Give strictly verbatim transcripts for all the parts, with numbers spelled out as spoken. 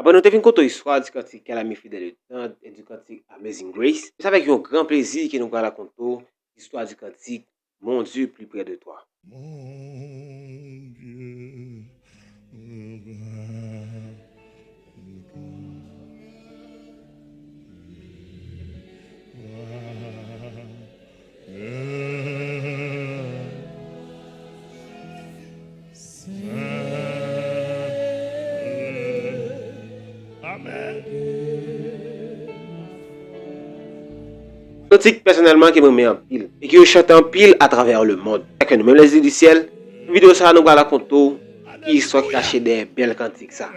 Bon, nou te fin konte w istwa di kantik Quel ami fidèle et tendre et du cantique Amazing Grace. Se avèk yon gran plezi ke nou pral rakonte w istwa di kantik Mon Dieu plus près de toi. Kantik pèsonèlman ke mwen renmen anpil e ke yo chante anpil atravè lemonn. Sa ke nou menm lèzil di syèl, nan videyo sa a nou pral rakonte w ki istwa ki kache dèyè bèl kantik sa.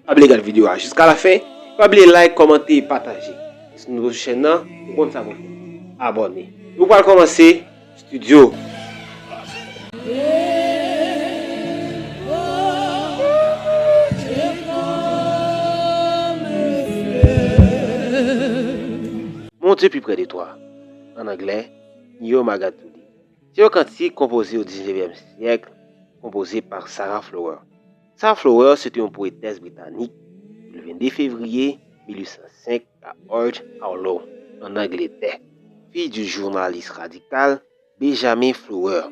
Pa bliye gade videyo a jiska lafen. Pa bliye like, kòmante e pataje. Si w nouvo sou chèn nan, ou konn sa pou w fè. Abòne. Nou pral kòmanse. Studio. Mon Dieu plus près de toi, an anglè, Nyo Magatuli. Se yon kantik konpoze o diznevyèm syèk, konpoze pa Sarah Flower. Sarah Flower se te yon powetès britanik, le vennde fevriye mil uit san senk, a Old Harlow, an Angletè, fille du journaliste radical Benjamin Flower.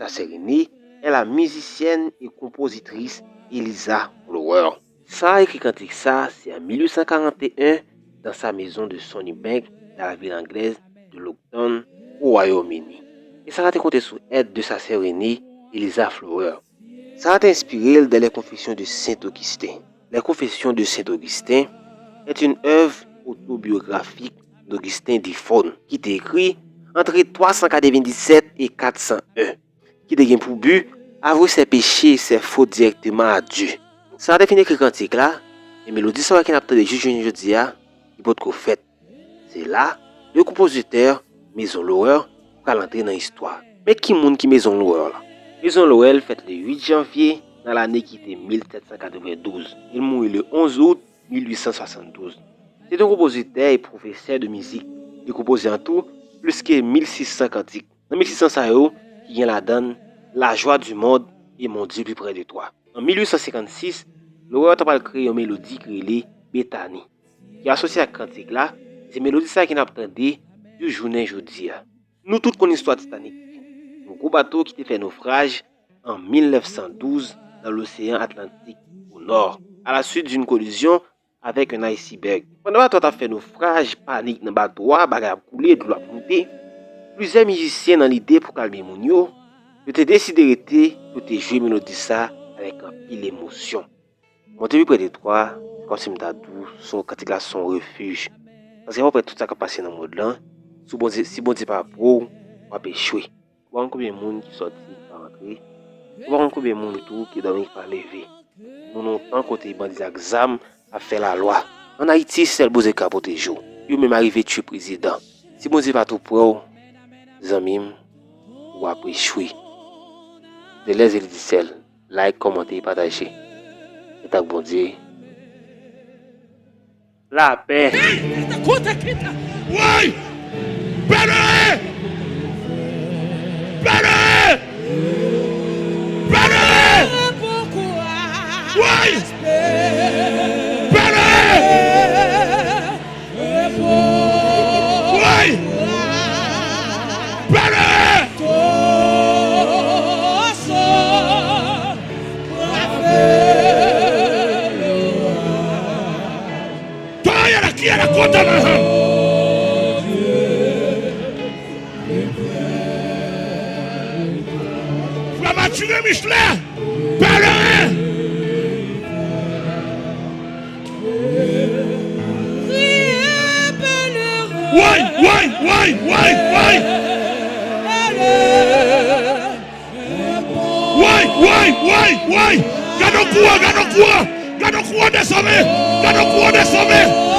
Sa sè Renée est la musicienne et compositrice Eliza Flower. Sa ekri kantik sa, se an mil uit san karant e en, dans sa maison de Sunnybank, dans la ville anglaise de Longton, o Wayòm Ini. E sa te konte sou èd de sa sè Renée, Eliza Flower. Sa te enspire l de Les Confessions de Saint Augustin. Les Confessions de Saint Augustin est une œuvre autobiographique d'Augustin d'Hippone, ki te ekri antre twa san katrevenndisèt e kat san en, ki te gen pou bi avwe sè peche e sè fot dirèkteman a Dye. Sa te fin ekri kantik la, e melodi sa ki n ap tande jis jounen jodi a, li potko fèt. Se la, le konpozitè Maison Lowell pral antre nan istwa. Men ki moun ki Maison Lowell la? Maison Lowell fèt le uit janvye nan lane ki te mil sèt san katrevendouz. Li mouri le onz out mil uit san swasanndouz. Se te yon konpozitè e pwofesè de mizik. Li konpoze an tou plis ke mil sis san kantik. Nan mil sis san sa yo, ki gen ladan l La joie du monde et Mon Dieu plus près de toi. An mil uit san senkannsis, Lowell ta pral kreye yon melodi ki rele Betani, ki asosye ak kantik la, e se melodi sa ki n ap tande jis jounen jodi a. Nou tout konn istwa Titanic, yon gwo bato ki te fè nofraj an mil nèf san douz nan Loseyan Atlantik o nò, à la suite d'une collision avec un iceberg. Pandan bato a t ap fè nofraj, panik nan bato a, bagay ap koule, dlo ap moute. Plizyè mizisyen nan lide pou kalme moun yo, yo te deside rete pou te jwe melodi sa avèk anpil emosyon. Mon Dieu plus près de toi, se kòmsi m ta di w, se yon kantik la, se yon refij. Paske w ap wè tout sa k ap pase nan mond lan, si Bondye, si Bondye pa pou w, w ap echwe. Ou pa konn konbyen moun ki sòti ki pa rantre. Ou pa konn konbyen moun tou ki dòmi ki pa leve. Nou nan yon tan kote bandi ak zam ap fè lalwa. Ann Ayiti, sèl Bondye ka pwoteje w. Yo menm arive tiye prezidan. Si Bondye pa tou prè w, zanmi m, w ap echwe. De lèzil di syèl, like, kòmante, pataje. Rete ak Bondye. Lapè. Woy! Pèlen! Pèlen! Pèlen! Woy! Pèlen! Woy! Pèlen! Toyala kiala kota maham. Frè Mathurin Michelet, pèlen. Woy, woy, woy, woy, woy. Woy, woy, woy, woy. Gade yon kouran, gade yon kouran. Gade yon kouran desove. Gade yon kouran desove.